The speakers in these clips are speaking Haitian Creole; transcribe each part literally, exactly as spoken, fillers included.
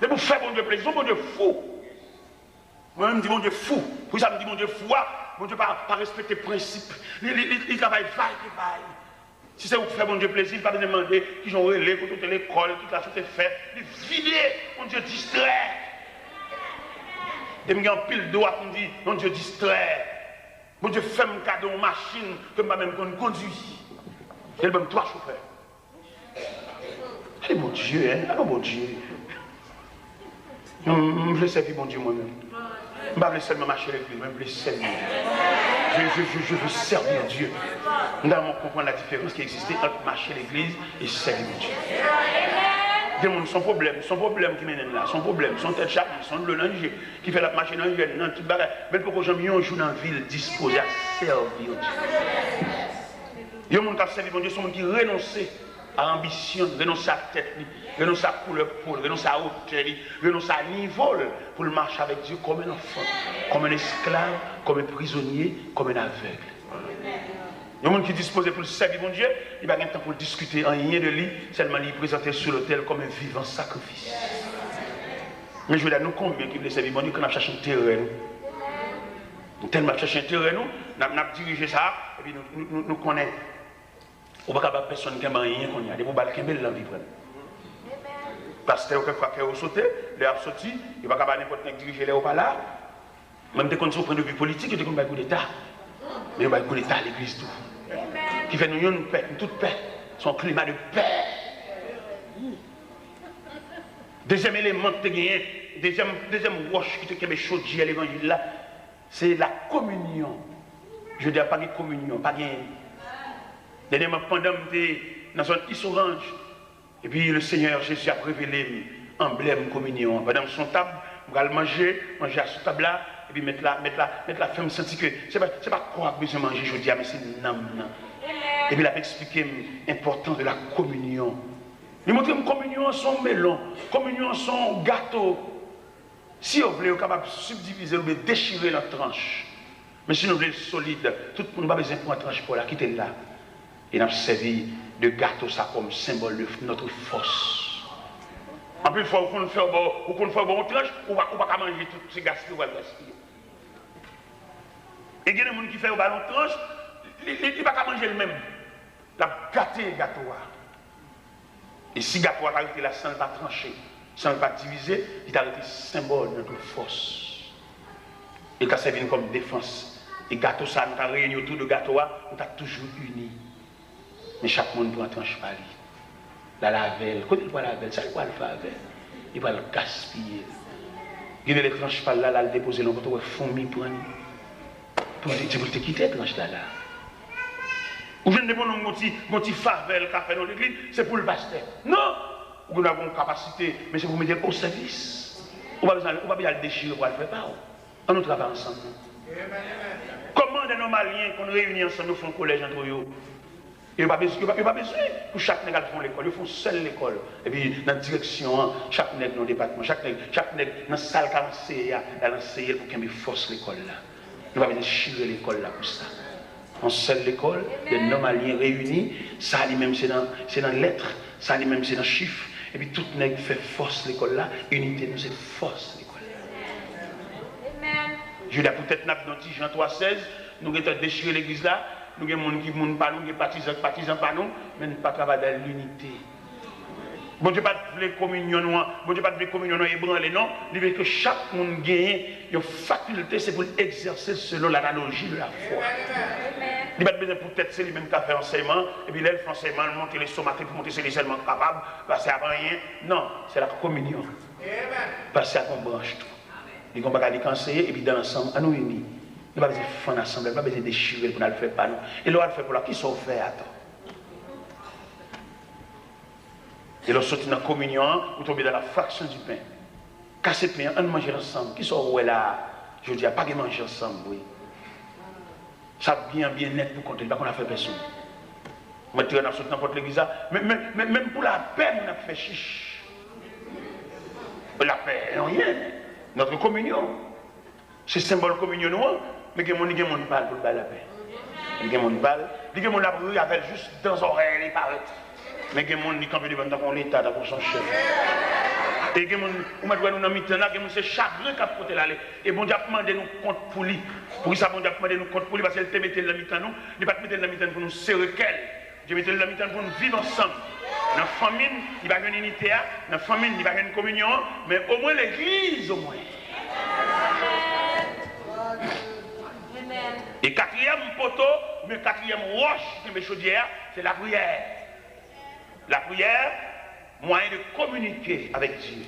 E pou fè Bondye plezi, se yon Bondye fou. Mwen menm, m di Bondye fou. Poukisa m di Bondye fou a? Bondye pa, pa respekte prensip. Li, li, li, li travay vay ke vay. Si se ou k fè Bondye plezi, li pa bezwen mande kijan w rele, kote w te lekòl, ki klas ou te fè. Li vide, Bondye distrè. E m gen anpil dwa pou m di, Bondye distrè. Bondye fè m kado yon machin ke m pa menm konn kondui. E l ban m twa chofè. Gade Bondye, hein? Gade Bondye. M, m vle sèvi Bondye mwen menm. M pa vle sèlman mache legliz, mwen m vle sèvi Bondye. Je, je, je, je veux servir Dieu. M ta renmen konprann la diferans ki egziste ant mache legliz e sèvi Bondye. Gen moun, se yon pwoblèm, se yon pwoblèm ki mennen l la, se yon pwoblèm, se yon tèt chaje, se yon dlo nan je ki fè l ap mache nan jèn, nan tout bagay. Men l poko janm yon jou nan vi l dispoze a sèvi Bondye. Yon moun k ap sèvi Bondye, se yon moun ki renonse a anbisyon, renonse a tèt li, renonse a koulè po l, renonse a wotè li, renonse a nivo l, pou l mache avèk Dye kòm un enfant, comme un esclave, comme un prisonnier, comme un aveugle. Yon moun ki dispoze pou l sèvi Bondye, li pa gen tan pou l diskite anyen de li, sèlman li prezante l sou lotèl kòm un vivant sacrifice. Men jodi a, nou konbyen ki vle sèvi Bondye, ke n ap chache enterè nou? Nou tèlman ap chache enterè nou, n ap, n ap dirije sa, epi nou, nou, nou, nou konnen ou pa ka ba pèsonn kenbe anyen kounye a. Depi w ba l kenbe l, l anvi pran l. Pastè yo, kèk fwa, kè yo sote, lè y ap soti, yo pa ka ba nenpòt nèg dirije lè yo pa la. Mwen, m te konn se yon pwen de vi politik, yo te konn bay koudeta. Men yo bay koudeta legliz tou. Ki fè nou youn pè, nou tout pè. Se yon klima de pè. Dezyèm eleman ki te genyen, dezyèm, dezyèm wòch ki te kenbe chodyè levanjil la, se la kominyon. Jodi a, pa gen kominyon, pa gen. Dènyèman, pandan m te nan zòn East Orange, epi le Senyè Jezi ap revele m anblèm kominyon an. Pandan m sou yon tab, m pral manje, manje a sou tab la, epi mèt la, mèt la, mèt la fè m santi ke se pa, se pa kò a k bezwen manje jodi a, men se nanm nan. Epi l ap eksplike m enpòtans de la kominyon. Li montre m kominyon an se yon melon, kominyon an se yon gato. Si yo vle, yo kapab sibdivize l oubyen dechire l an tranch. Men si nou vle l solid, tout moun pa bezwen pran tranch pa w la, kite l la. E n ap sèvi de gato sa kòm senbòl de notre force. Anpil fwa, ou konn fè yo ba w, ou konn fè yo ba w yon tranch, ou pa, ou pa ka manje tout, se gaspiye w pral gaspiye. E gen de moun ki fè yo ba l yon tranch, li, li, li pa ka manje l menm. L ap gate gato a. E si gato a ta rete la san l pa tranche, san l pa divize, li ta rete senbòl de notre force. E l ta sèvi n kòm defans. E gato sa a, nou ta reyini otou de gato a, nou ta toujou ini. Men chak moun pran tranch pa li. L al avè l. Kote l pral avè l? Sa l pral fè avè l? Li pral gaspiye l. Gen de lè tranch pa l la, l al depoze l yon kote, w wè foumi pran li. Pou li te, pou li te kite tranch la la. Ou jwenn de bononm gon ti, gon ti favè l ka fè nan legliz, se pou l pastè. Non! Ou gen dwa gen yon kapasite, men se pou mete l o sèvis. Ou pa bezwen, ou pa bezwen al dechire pou al fè pa w. Ann nou travay ansanm non. Kòman de nòmalyen konn reyini ansanm, yo fè yon kolèj antre yo? Yo pa bezwen, yo pa, yo pa bezwen pou chak nèg al fè yon lekòl. Yo fè yon sèl lekòl. Epi nan direksyon an, chak nèg nan yon depatman, chak nèg, chak nèg nan sa l ka anseye a, l al anseye l pou kenbe fòs lekòl la. Nou pa bezwen chire lekòl la pou sa. Yon sèl lekòl, de nòmalyen reyini, sa li menm se nan, se nan lèt, sa li menm se nan chif, epi tout nèg fè fòs lekòl la, inite nou se fòs lekòl la. Jodi a poutèt n ap nan ti Jan twa sèz, nou gentan dechire legliz la, nou gen moun ki moun pa nou, gen patizan ki patizan pa nou, men n pa travay dan linite. Bondye pa t vle kominyon nou an, Bondye pa t vle kominyon nou an ebranle non, li vle ke chak moun genyen yon fakilte, se pou l egzèse selon l'analogie de la foi. Li pa t bezwen poutèt se li menm k ap fè ansèyman, epi lè l fè ansèyman, l monte leson maten pou montre se li sèlman k kapab, pastè a pa anyen. Non, se la kominyon. Pastè a gon branch tou. Li gon bagay li ka anseye, epi dan ansanm, ann nou ini. Nou pa bezwen fann asanble, nou pa bezwen dechire l pou n al fè pa nou. E lè w al fè pa w la, kisa w fè atò? E lè w soti nan kominyon an, ou tonbe dans la fraction du pain. Kase pen an, ann manje l ansanm. Kisa w wè la a? Jodi a, pa gen manje ansanm vre. Sa ap byen, byen nèt pou kont li, li pa konn afè pèsonn. Mwen te wè n ap sot nan pòt legliz la, men, men, men, menm pou lapè, moun ap fè chich. Lapè, anyen. Notre communion. Se senbòl kominyon nou an, men gen moun, li gen moun pa l pou l bay lapè. Li gen moun pa l, li gen moun l ap ri avè l jis dan zòrèy li parèt. Men gen moun, li kanpe devan l tankou yon leta, tankou se yon chèf. E gen moun, ou mèt wè nou nan mitan la, gen moun se chagren k ap pote l ale. E Bondye ap mande nou kont pou li. Poukisa Bondye ap mande nou kont pou li? Paske l te mete l nan mitan nou, li pa t mete l nan mitan nou pou nou sere kè l. Bondye mete l nan mitan n pou n viv ansanm. Nan fanmi n, li pa jwenn inite a, nan fanmi n, li pa jwenn kominyon an, men omwen legliz, omwen. E katriyèm poto, oubyen katriyèm wòch ki kenbe chodyè a, se lapriyè. Lapriyè, mwayen de kominike avèk Dye.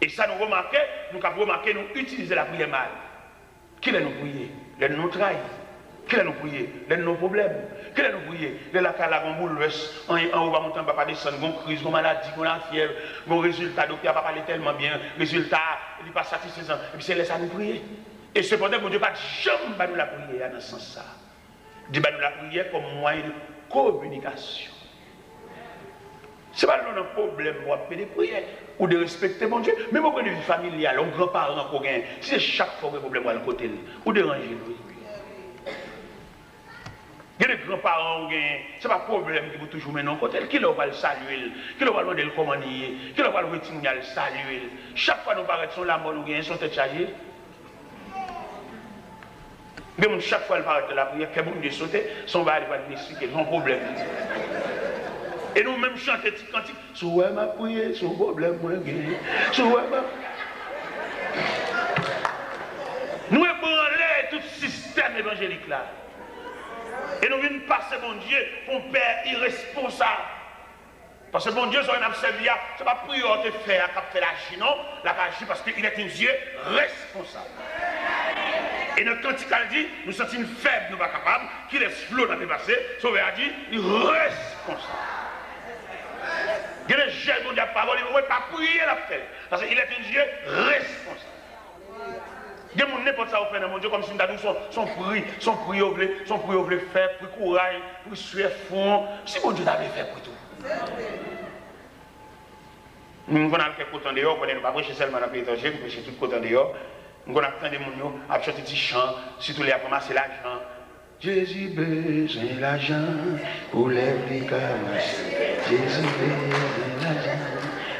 E sa nou remake, nou kab remake nou itilize lapriyè mal. Kilè nou priye? Lè nou trayi. Kilè nou priye? Lè nou nan pwoblèm. Kilè nou priye? Lè lakay la gon boulvès, anyen anwo pa monte, anba pa desann, gon kriz, gon maladi, gon lafyèv, gon rezilta, doktè a pa pale tèlman byen, rezilta a, li pa satisfezan. Epi se lè sa nou priye. E sepandan, Bondye pa t janm ba nou lapriyè a nan sans sa. Li ba nou lapriyè kòm mwayen de kominikasyon. Se pa lè w nan pwoblèm w ap pede priye, ou derespekte Bondye. Menm o pwen de vi familyal, yon granparan ke w genyen, si se chak fwa w gen pwoblèm w al kote l, ou deranje l, wi. Gen de granparan w genyen, se pa pwoblèm ki pou toujou mennen w kote l. Kilè w pral salye l? Kilè w pral mande l kòman li ye? Kilè w pral voye timoun yo al salye l? Chak fwa nou parèt, se yon lamò nou genyen, se yon tèt chaje. Gen moun, chak fwa l parèt nan lapriyè, kè Bondye sote, se yon bagay li pral vin eksplike, se yon pwoblèm. E nou menm chante ti kantik, si w wè m ap priye, se yon pwoblèm mwen genyen. Si w wè m ap... Nou ebranle tout sistèm evanjelik la. E nou vin pase Bondye pou yon pè iresponsab. Paske Bondye sa w wè n ap sèvi a, se pa priyè w te fè a k ap fè l aji, non. L ap aji paske il est un Dieu responsable. E nan kantik la, l di, nou santi n fèb, nou pa kapab, kilès dlo n ap depase, Sovè a di, li responsab. Gen de jèn Bondye ap fè avè w, li pa priye l ap fè l. Paske il est un Dieu responsable. Gen moun, nenpòt sa yo fè nan Bondye, kòmsi m ta di w se yon, se yon pri, se yon pri yo vle, se yon pri yo vle fè, pri kouraj, pri swè fwon. Si Bondye ta vle fè pri tou. M konn al kèk kote andeyò, konnen nou pa preche sèlman nan peyi etranje, m preche tout kote andeyò. M konn ap tande moun yo ap chante ti chan, sitou lè y ap ranmase lajan. Jezi bezwen lajan pou lèv li ka mache. Jezi bezwen lajan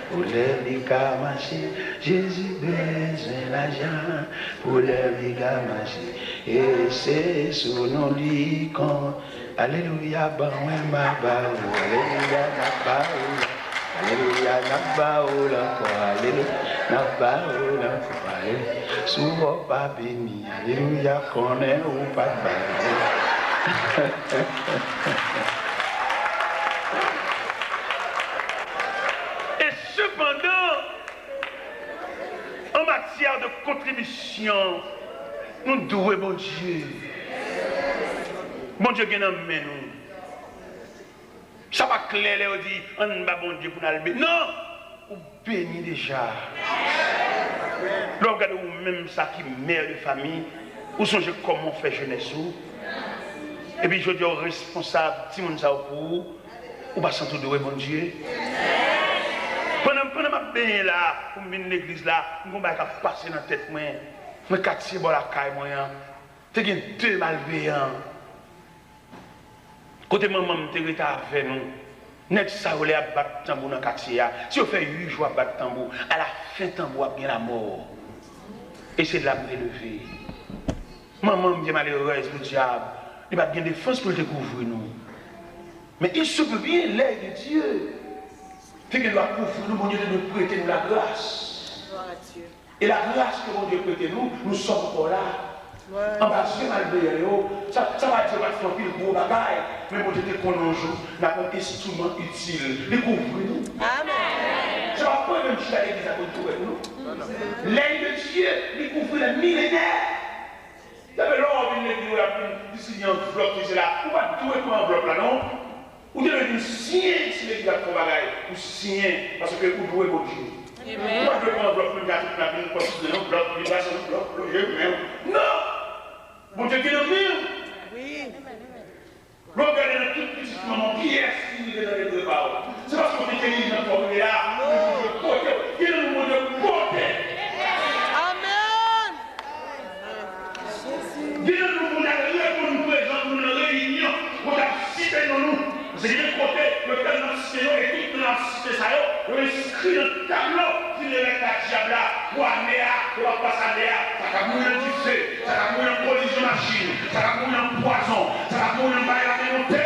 pou lèv li ka mache. Jezi bezwen lajan pou lèv li ka mache. E se sou non li kon. Alelouya, ban mwen, m a ba ou. Alelouya, m a ba ou. Alelouya, n ap ba ou l ankò, alelouya, n ap ba ou l ankò, alelouya. Si w pa beni, alelouya, konnen ou pa t bay. E sepandan, an matyè de kontribisyon, nou dwe Bondye. Bondye gen nan men nou. Sa pa klè lè yo di, ann ba Bondye pou n al beni. Non! Ou beni deja. Lè w ap gade ou menm sa ki mè de fanmi, ou sonje kòman w fè jenès ou. Epi jodi a w responsab timoun sa yo pou ou, ou pa santi w dwe Bondye? Pandan, pandan m ap benyen la, pou m vin legliz la, m gen yon bagay k ap pase nan tèt mwen. Nan katye bò lakay mwen an, te gen de malveyan. Kote manman m te rete avè nou, nèg sa yo lè y ap bat tanbou nan katye a, si yo fè uit jou ap bat tanbou, alafen tanbou ap gen lamò. E se la m te leve. Manman m, vye malerèz, podyab, li pa t gen defans pou l te kouvri nou. Men il se peut bien, lè de Dye te gen dwa kouvri nou, Bondye te dwe prete nou lagras. E lagras ke Bondye prete nou, nou sòm ankò la. Anba zye malveyan yo, sa, sa pa di yo pa t fè anpil gwo bagay, men Bondye te konnen yon jou n ap yon enstriman itil. Li kouvri nou. Amèn. Se pa pwen menm chita legliz la pou l kouvri nou. Lèy de Dye, li kouvri lè milenè. Sa fè lè w vin legliz, w ap vin distribye anvlòp, sesi la. Ou pa t dwe pran anvlòp la, non. Ou te dwe vin siyen si legliz ap fè yon bagay. Ou siyen, paske ou dwe Bondye. Ou pa t dwe pran anvlòp, menm jan tout moun ap vin konsidere yon anvlòp, vin pase yon anvlòp, lonje men w. Non! Bondye gen nan men w. Lè w gade nan tout pitit manman w, kiyès ki rive nan legliz pa w? Se paske w entèlijan twòp, ou rive la, ou vin pote, gen nan nou Bondye pote. Amèn. Gen nan nou Bondye ap reponn prezan nou nan reyinyon, Bondye ap site non nou. Paske gen kote, yo tèlman site yo, e tout non ap site sa yo, yo enskri nan tablo. Vin rèd la dyab la, pou ane a, e w ap pase ane a, sa k ap mouri nan dife, sa k ap mouri nan kolizyon machin, sa k ap mouri nan pwazon, sa k ap mouri nan bagay la men monte.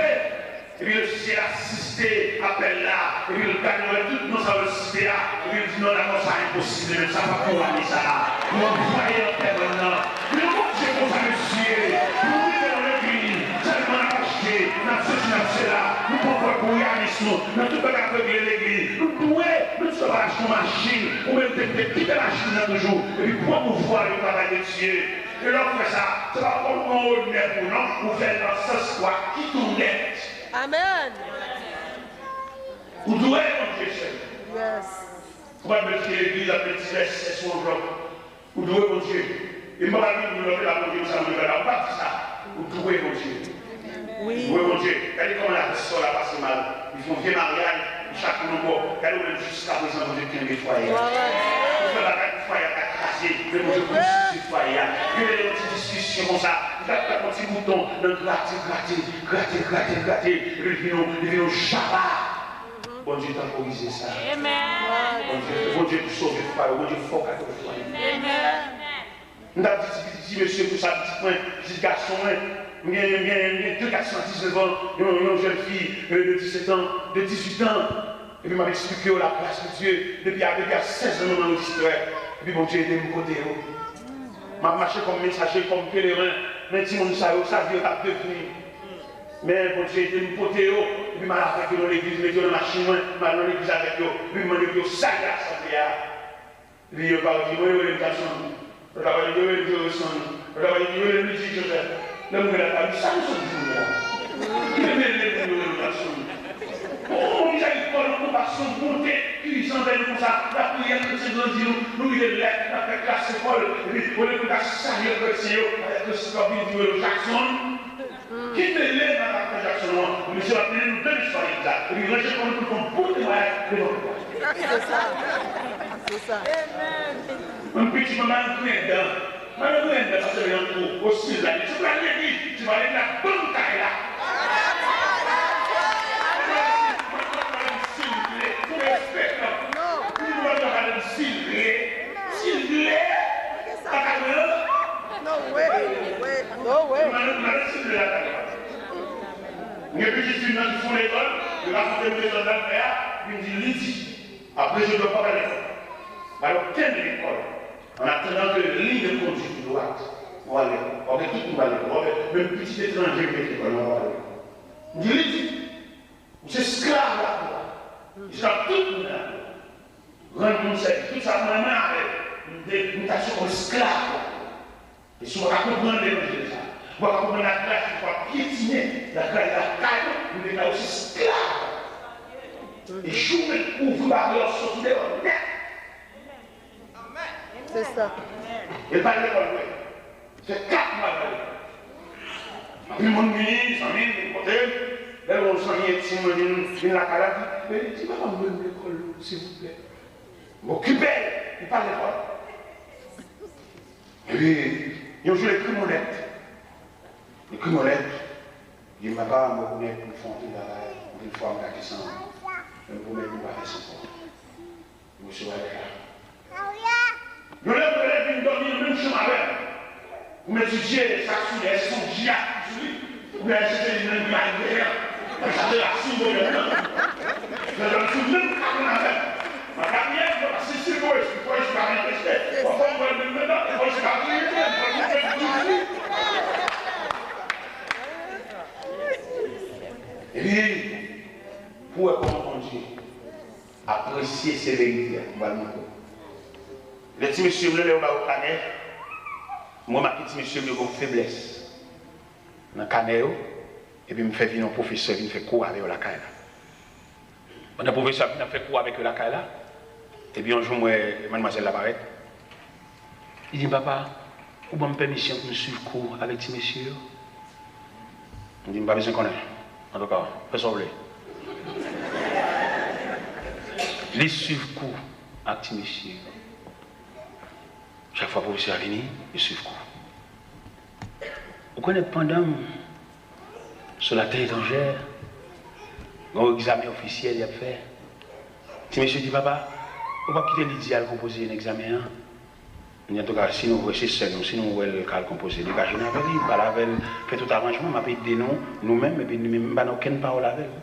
Epi lesyèl asiste apèl la, epi l gade, l wè tout non sa yo l site a, epi l di non, dakò, sa enposib, men sa p ap pou ane sa a. Mwen vwaye nan tèt mwen nan. Men Bondye konsa, mesye, nou rive nan legliz, sèlman n ap achte, n ap sesi, n ap sela, nou pran pòt pou yanis nou, nan tout bagay ap regle legliz, nou dwe, menm si w ap achte yon machin, ou menm te, te kite machin nan toujou, epi pwomouvwa le travay de Dye. E lè w fè sa, se pa kòm yon onè pou non, ou fè l nan sans pou akit ou nèt. Amèn. Ou dwe Bondye, sè. Yes. Ou pa dwe kite legliz ap met ti vèsè sou anvlòp. Ou dwe Bondye. E m pa pral vin di w lòt la Bondye, m sa Bondye pa la. Ou pa di sa. Ou dwe Bondye. Wi. Ou dwe Bondye. Gade kòman la vi sa w la pase mal. Li fè yon vye maryaj, li chak moun yon bò. Gade ou menm jiskaprezan Bondye kenbe fwaye a. Ou fè bagay pou fwaye a pa kraze, men Bondye konstitye fwaye a. Gen lè yon ti diskisyon konsa, li t ap pran yon ti bouton nan grate, grate, grate, grate, grate, epi li vin yon, li vin yon jaba. Bondye tankorize sa. Amen. Bondye, Bondye pou sove fwaye, Bondye fè w ka kenbe fwaye. Amen. M t ap di ti, ti, ti mesye konsa, pitit mwen, pitit gason mwen, m gen, m gen, m gen de gason a diznèf an, yon, yon jèn fi, euh, de disèt an, de dizuit an. Epi m ap eksplike yo la gras de Dye depi a, depi a sèz an, manman yo distrè. Epi Bondye ede m pote yo. M ap mache kòm mesaje, kòm peleren, men timoun sa yo, sa vi yo t ap devni. Men Bondye ede m pote yo, epi m al avèk yo nan legliz, m mete yo nan machin mwen, m al nan legliz avèk yo, epi m mande pou yo salye asanble a. Epi yo pa di, "Mwen, yo rele m Jackson." Yo ta pale di, "Yo rele m Jerison." Yo ta pale di, "Yo rele m Luigi Joseph." Lè m rele la, sa m sot di la. Ki te rele m, yo rele m Jackson. On mizèrikòd, on konpasyon, bonte, ki jan avè nou konsa, lapriyè, kretyen grandi nou, nou rive lè, n ap fè klas lekòl, epi olye pou n ta salye kretyen yo, avèk respè, w ap vin di, "Yo rele m Jackson." Ki mele nan afè Jackson an? Misye ap mele nou de listwa legliz la. Epi ranje kò nou pou n fè yon bon temwayaj devan pèp la. Se sa. Se sa. Yon pitit mwen mal griyen dan. Mal griyen dan, pastè Leandro, ostil la. Li di, "Ou pral legliz, ti pral legliz la, banm kay la." Mwen, mwen, mwen, si l vle, pou respè, non. Li di, "Mwen, mwen, si l vle, si l vle, pa ka vle, non." No way. No way. Mwen, mwen, si l vle, la, pa ka vle. Gen pitit fi m nan ki fou lekòl, li rakonte m dezòd l ap fè a, li di, "Lidi, apre jodi a w pa pral lekòl. Pa gen okenn lekòl. An atandan ke liy de konduit ou dwat, ou al lekòl. W ap wè tout moun al lekòl. W ap wè menm pitit etranje yo mete lekòl, yo pa pral lekòl." M di, "Lidi, ou se esklav lakou a. Esklav tout moun lakou a. Rann moun sèvis. Tout sa mwen, mwen avè w. M te, m ta sou kòm esklav lakou a." E si w pa ka konprann levanjil sa, w pa ka konprann lagras ki w ap pyetine, lagras lakay ou, ou deklare w se esklav. E jou w mèt ouvri bagay w soti deyò nèt. Se sa. E l pa al lekòl vre. Fè kat mwa l pa al lekòl. Anpil moun vini, zanmi m vin kote m. Lè yon zanmi entim mwen vin, vin lakay la, di, men li di, "Papa m, mwen lekòl, silvouplè. M okipe l." Li pa al lekòl. Epi, yon jou, l ekri m yon lèt. L ekri m yon lèt. Li di m, "Papa, mwen rekonèt m fè yon anpil bagay, anpil fwa m gate san m, men m pwomèt m pa fè sa ankò." M resevwa lèt la. Yon lè, mwen leve vin dòmi nan menm chanm avè m. Pou m etidye sa k sou li, èske se yon djihad ki sou li, oubyen èske se li menm ki malveyan, k ap chache rasin pwoblèm nan. Lè m sou menm kabann avè m. Madanm yè, mwen pase si fò espri, fò espri pa manifeste. Fò, fò mwen menm nan, fò espri pa manifeste, fò mwen menm toujou. Epi, pou wè kòman Bondye apresye severite a, m pral montre w. Lè ti mesye m yo, lè yo ba yo kanè, m remake ti mesye m yo gen yon feblès nan kanè yo, epi m fè vin yon pwofesè vin fè kou avè yo lakay la. Pandan pwofesè ap vin ap fè kou avèk yo lakay la, epi yon jou m wè madmwazèl la parèt. Li di m, "Papa, ou ban m pèmisyon pou m swiv kou avèk ti mesye yo?" M di, "M pa bezwen konnen. Antouka, fè sa w vle." Li swiv kou ak ti mesye yo. Chak fwa pwofesè a vini, li swiv kou. Ou konnen, pandan m sou latè etranjè, gen yon egzamen ofisyèl y ap fè. Ti mesye di, "Papa, Ou p ap kite li di al konpoze yon egzamen an? Antouka, si nou vre se sè nou, si nou wè l ka al konpoze, degaje n avè li, pale avè l, fè tout aranjman, m ap ede nou, nou menm, epi nou menm, m pa nan okenn pawòl avè l.